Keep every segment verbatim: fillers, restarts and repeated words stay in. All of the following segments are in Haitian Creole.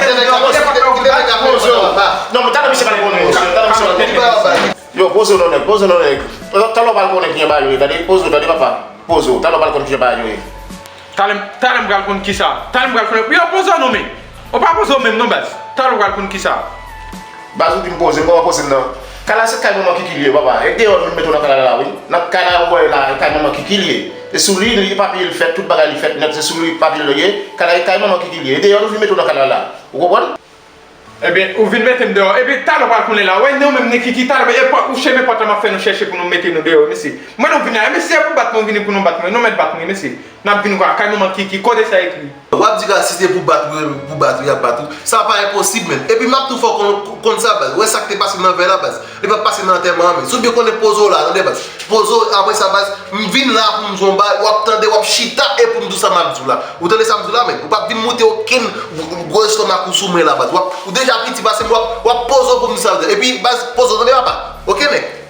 kite nèg la, kite nèg la, kite nèg la, papa. Non, men talè misye pral konnen, mesye. Talè misye pral konnen. Yo, poze w non nèg, poze w non nèg. Talè w pral konnen kijan bagay yo ye, tande, poze w, tande papa. Poze w, talè w pral konn kijan bagay yo ye. Talè, talè m pral konn kisa. Talè m pral konn. Yo, poze w non men. Ou pa poze w menm non baz. Talè w pral konn kisa. Baz ou di m poze, m kòman poze m nan? Kay la se kay manman Kiki li ye, papa. E deyò nou vin mete w nan kay la la, wi. Nan kay la ou wè la, e kay manman Kiki li ye. E sou li, li pa peye l fèt, tout bagay li fèt nèt, se sou li papye l ye. Kay la e kay manman Kiki li ye. E deyò nou vin mete w nan kay la la. Ou konprann? Ebyen, ou vin mete m deyò. Ebyen, talè w pral konnen la. Wè, nou menm ni Kiki, talè, e pòt, ou chemen pòt la m ap fè nou chèche pou nou mete nou deyò, mesye. Mwen nou vin la, mesye, pou bat mwen, vini pou nou bat mwen. Nou mèt bat mwen, mesye. N ap vin kwa, kay manman Kiki, kote sa ekri? W ap di gad si se pou bat ou, pou bat ou, y ap bat ou. Sa pa enposib, menn. Epi m ap tou fè w konn, konn sa, baz. Ou wè sa k te pase nan vèy la, baz. Li p ap pase nan antèman an, menn. Si w byen konnen poze w la, tande, baz. Poze w, apre sa, baz, m vin la pou m di w yon bagay, w ap tande, w ap chita e pou m di w sa m ap di w la. Ou tande sa m di w la, menn? Ou p ap vin moute okenn gwo, gwo estomak ou sou mwen la, baz. W ap, ou deja piti pase m, w ap, w ap poze w pou m di sa m di w. Epi, baz, poze w, tande, papa? Oke, nèg?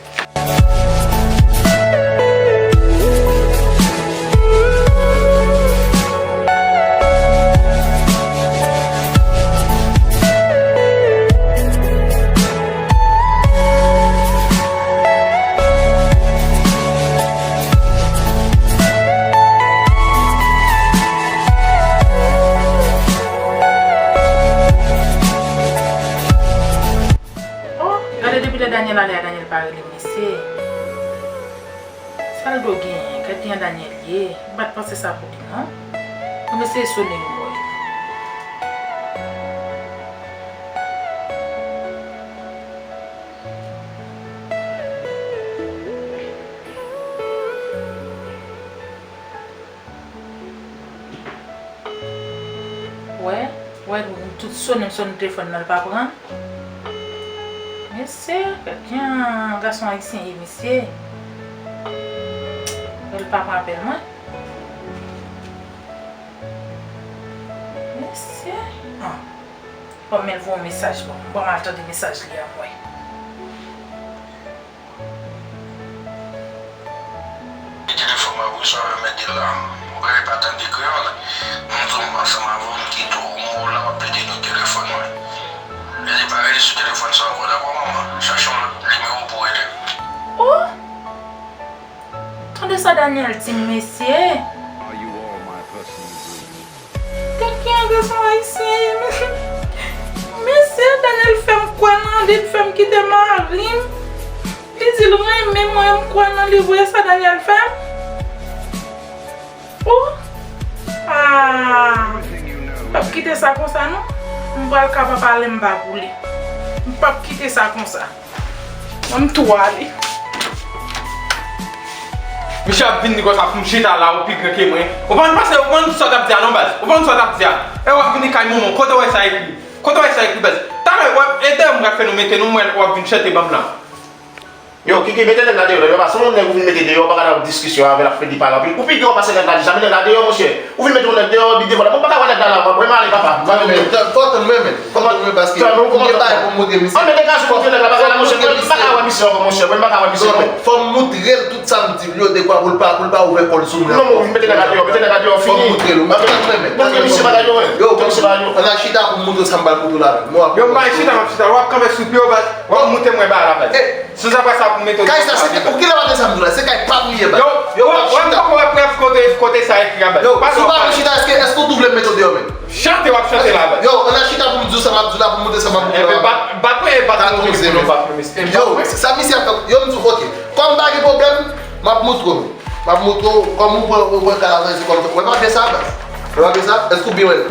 Oh, gade depi lè Daniel ale a, Daniel pa rele m, mesye. Sa l dwe genyen? Gad kijan Daniel ye. M pa t panse sa pou li, non. Ann eseye sone l, m wè. Wè, wè, m tout sone, m sone telefòn nan, l pa pran. Mesye, gad jan gason ayisyen ye, mesye. L pa pran apèl mwen. Mesye. Ah. Bon, men l voye yon mesaj, bon. Bon, m al tande mesaj li a, mwen. Li telefòn mwen wi, sa mwen mete la. Ou pa, pa tande kreyòl. M di w m ansanm avè w, m kite w, m wè w la, w ap pete nan telefòn mwen. Rele pa rele sou telefòn sa ankò, dakò, manman? Chache yon lòt nimewo pou w rele. Oh! Tande sa Daniel di m, mesye. Gad kijan gason ayisyen ye, mesye. Mesye, Daniel fè m kwè nan li, l fè m kite mari m. Li di l renmen mwen, m kwè nan li vre, sa Daniel fè m. Oh! Ah! M p ap kite sa konsa, non. M pral ka pa pale m pa pou li. M p ap kite sa konsa. Mwen m tou ale. Misye ap vin di konsa pou m chita la, ou pi gran ke mwen. Ou pa konn pase, ou pa konn sa w t ap di a non, baz. Ou pa konn sa w t ap di a. E w ap vini kay manman w, kote w wè sa ekri? Kote w wè sa ekri, baz? Talè, w ap, e dèyè m pral fè nou mete nou, mwen, w ap vin chante ban m la. Yo, Kiki, mete nèg la deyò, yo, papa, se yon nèg ou vin mete deyò, ou pa ka nan diskisyon avè l, ap fè li pale anpil. Ou pi gran pase nèg la deja, men nèg la deyò, monchè. Ou vin mete yon nèg deyò, epi devan la. Mwen pa ka wè nèg la la, mwen, mwen ale, papa. Mwen ale. Men, men, fò w tann mwen, men. Fò w tann mwen, paske m gen bagay pou m montre misye. An, men degaje w montre nèg la bagay la, monchè. Mwen pa ka wè misye ankò, monchè. Mwen pa ka wè misye ankò. Fò m montre l tout sa m di l yo, dekwa pou l pa, pou l pa ouvè kò l sou mwen. Non, non, mete nèg la deyò, mete nèg la deyò, fini. Fò m montre l, men. Montre misye bagay yo, wi. Yo, montre misye bagay yo. Ann al chita pou m montre w sa m pral montre w la, men. Yo, m pa chita, m ap chita. W ap kanpe sou pye w, baz. W ap montre mwen bagay la, baz. Sans apre sa pou mete w. Kay sa, se, ou genlè pa tande sa m di w la, se kay pa m li ye, baz. Yo, yo, wè, wè, m poko wè prèv kote, kote sa ekri a, baz. Yo, si w pa vle chita, èske, èske w tou vle m mete w deyò menm? Chante w ap chante la, baz. Yo, ann al chita pou m di w sa m ap di w la, pou m montre sa m ap montre w la. Ebyen, bat, bat mwen, bat mwen, pou nou bat mwen, mesye. Yo, sa misye ap fè, yo, m di w, oke. Kòm pa gen pwoblèm, m ap montre w. M ap montre w, kòm ou pran, ou pran kay la, se kòm, wè pa gen sa, baz. Wè pa gen sa, èske w byen wè l?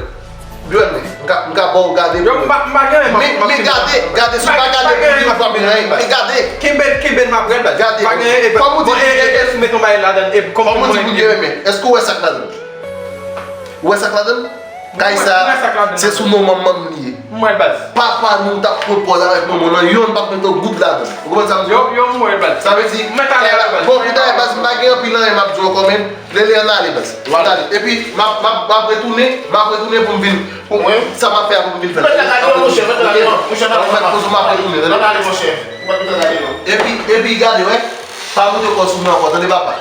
Joel, men, m ka, m ka ba w gade. Yo, m pa, m pa gen anyen, m ap, men, m ap men gade, gade, si w pa gade, m pa gen anyen, m ap frape nan men gade. Kenbe, kenbe, m ap rele baz. Gade, m pa gen anyen, e, fòm ou di, bon, e, e, e, si w mete yon bagay ladan l, e, kòm fòm ou di pou gen men, men, èske w wè sa k ladan l? Ou wè sa k ladan l? Kay sa, se sou non manman m li ye. M wè l baz. Papa nou t ap pran pòz avèk manman w lan, youn p ap mete yon goud ladan l. Ou konprann sa m di w? Yo, yo, m wè l baz. Sa vle di, kay la, bon, pou dayè baz, m pa gen anpil anyen m ap di w ankò, men, Lele, ann ale, baz. Ann ale. Epi, m ap, m ap, m ap retounen, m ap retounen pou m vin, pou sa m ap fè a pou m vin fè l. Mèt la gade non, monchè, mèt la gade non, monchè, n ap fè poz ou, m ap retounen, tande. Ann ale, monchè. Mèt la gade non. Epi, epi, gade, wè, pa moute kò sou mwen ankò, tande, papa.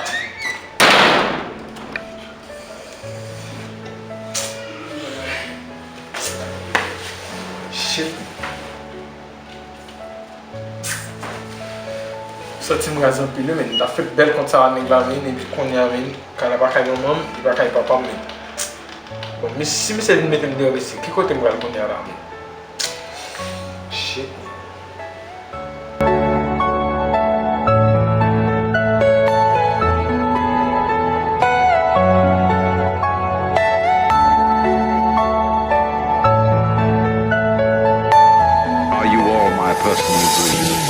Shit. Santi m raz anpil wi, men. M ta fè bèl kont sa a nèg la, men, epi kounye a, men, kay la pa kay manman m, li pa kay papa m, men. Bon, mi-, si misye vin mete m deyò isit, ki kote m pral kounye a la, men? Shit. Are you all my personal dreams?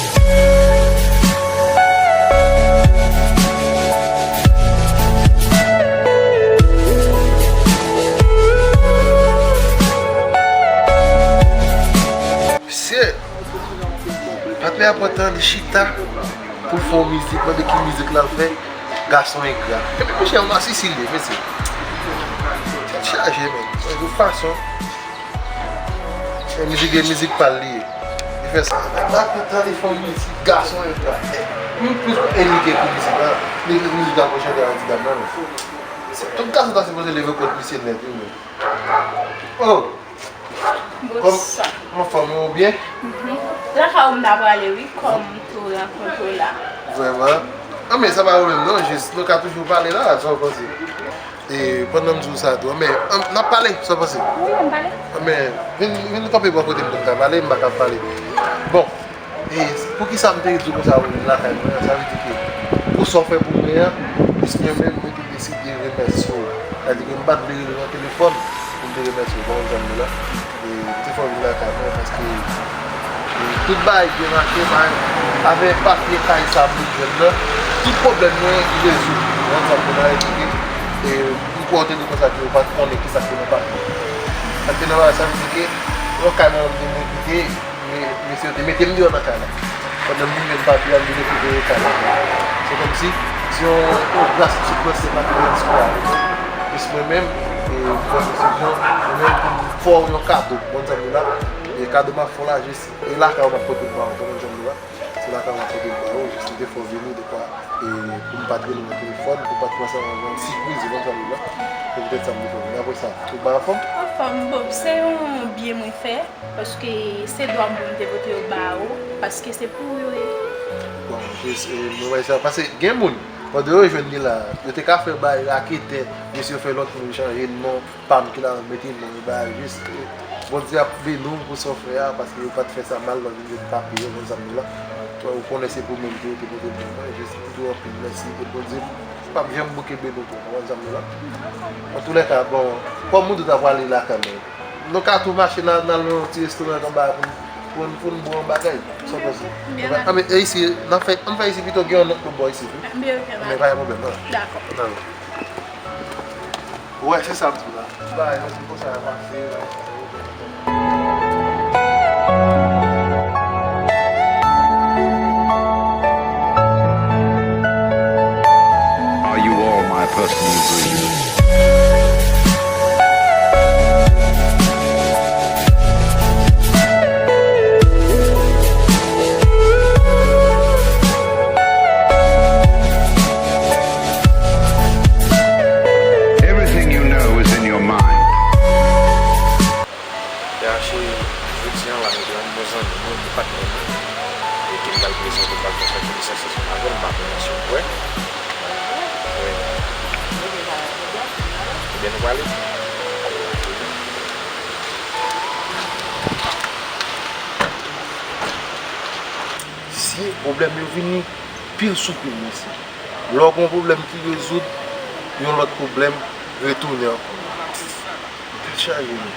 Mesye, patnè a pran tan li chita pou l fè yon mizik, mande ki mizik l al fè, gason engra. Epi monchè, yon masisi li ye, mesye. Tèt chaje, men. Yon fason. E mizik, e mizik pa l li ye. Li fè sa. Nèg la pran tan li fè yon mizik, gason engra. M plis envite pou mizik la. Li ekri mizik la pou chante a ti dam nan, men. Se tout gason ta sipoze leve kont misye nèt, wi, men. Oh! Kòman, anfòm ou byen? Mhm. Lakay ou m ta prale, wi, kòm tou rankontre w la. Vrèman? An, men sa pa pwoblèm, non, jis, nou ka toujou pale la, sa w panse? E, pandan m di w sa tou, men, an, n ap pale, sa w panse? Wi, ann pale. An, men, vin, vin kanpe bò kote m pou n ka pale, m pa ka pale. Bon, e, poukisa m te di w konsa pou vin lakay mwen an, sa vle di ke, pou sa w fè pou mwen an, plis mwen menm, mwen te deside remèsye w. Sa vle di ke m pa t vle rele w nan telefòn, pou m te remèsye w, konprann sa m di w la? E, m te fè w vin lakay mwen paske, e, tout bagay byen mache, bagay, avèk papye kay sa m vin jwenn nan, tout pwoblèm mwen rezoud. Konprann sa m di w la? E, e, m kwè w te di konsa ke w pa t konnen kisa k te nan papye. Sa k te nan papye, sa vle di ke yon kay mwen menm te mwen kite, men, mesye yo te mete m deyò nan kay la. Pandan m vin jwenn papye a, m vin rekipere kay la. Se kòmsi, se yon, yon gras m sot pran se pa te yon ti kay. Plis mwen menm, e, m pran desizyon, mwen menm pou m fè w yon kado, konprann sa m di w la. E kado m ap fè w la, jis, e lakay ou m ap pote l ba ou, konprann sa m di w la. Se lakay ou m ap pote l ba ou, jis m te fè w vini, dekwa, e, pou m pa t rele w nan telefòn, pou m pa t pran sa yon sipriz, konprann sa m di w la. Se poutèt sa m te fè w vini. Apre sa, tout bagay anfòm? Anfòm, bon, se yon byen mwen fè. Paske se dwa m pou m te pote yo ba ou, paske se pou ou yo ye. Bon, jis, e, mwen wè sa, paske gen moun, pandan yo jwenn li la, yo te ka fè bay raketè, jis yo fè lòt moun chanje non pa m ki la, mete non yo ba yo, jis, e, Bondye ap beni w pou sa w fè a, paske yo pa t fè sa mal, lè w vin jwenn papye yo, konn sa m di la. Ou konnen se pou mwen m te, te pote l pou mwen, jis m di w anpil mèsi, e Bondye p ap janm bouke beni w tou, konprann sa m di la. Antoulèka, bon, kòm ou di w ta prale lakay mwen, nou ka tou mache nan, nan yon ti restoran anba pou n, pou n, pou n bwè yon bagay, sa w panse? Anben, e isi, n ap fè, ann fè isi pito, gen yon lòt lòtbò isit, wi. Anben, pa gen pwoblèm, non. Dakò. Ou wè, se sa m di w la. Bagay yo, se konsa yo pase, bagay sa yo. Are you all my personal dreams? Everything you know is in your mind. P H, jodi a la, nou gen yon bon zanmi nou, yon patnè nou, e ke m pral prezante, m pral fè kèk lisansye sou avè l, m pa konnen si w kwè. Wi. Ebyen, nou prale. Si pwoblèm yo vini, pil sou pil, mesye. Lè w gen yon pwoblèm ki rezoud, yon lòt pwoblèm retounen ankò. Tèt chaje, men.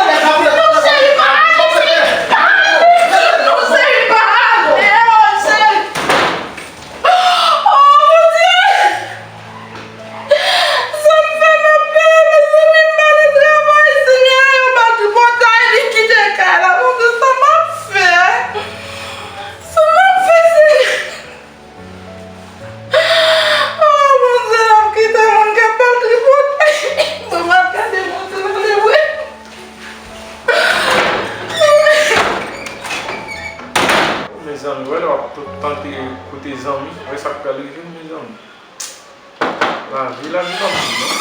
Non, cheri, pa ale, cheri, pa ale. Non, cheri, pa ale. Oh, cheri. Oh, mon Dieu. Sa m fè m ap peye, mezanmi, m pa nan travay, Senyè, yo ba l tripotay, li kite kay la, Bondye, sa m ap fè? Sa m ap fè, Senyè? Oh, Bondye, l ap kite moun k ap ba l tripotay. Mwen m ap gade Bondye nan levre. Mezanmi, wè lè w ap tante koute zanmi, wè sa k pral rive w, mezanmi. Lavi, lavi pa bon, non.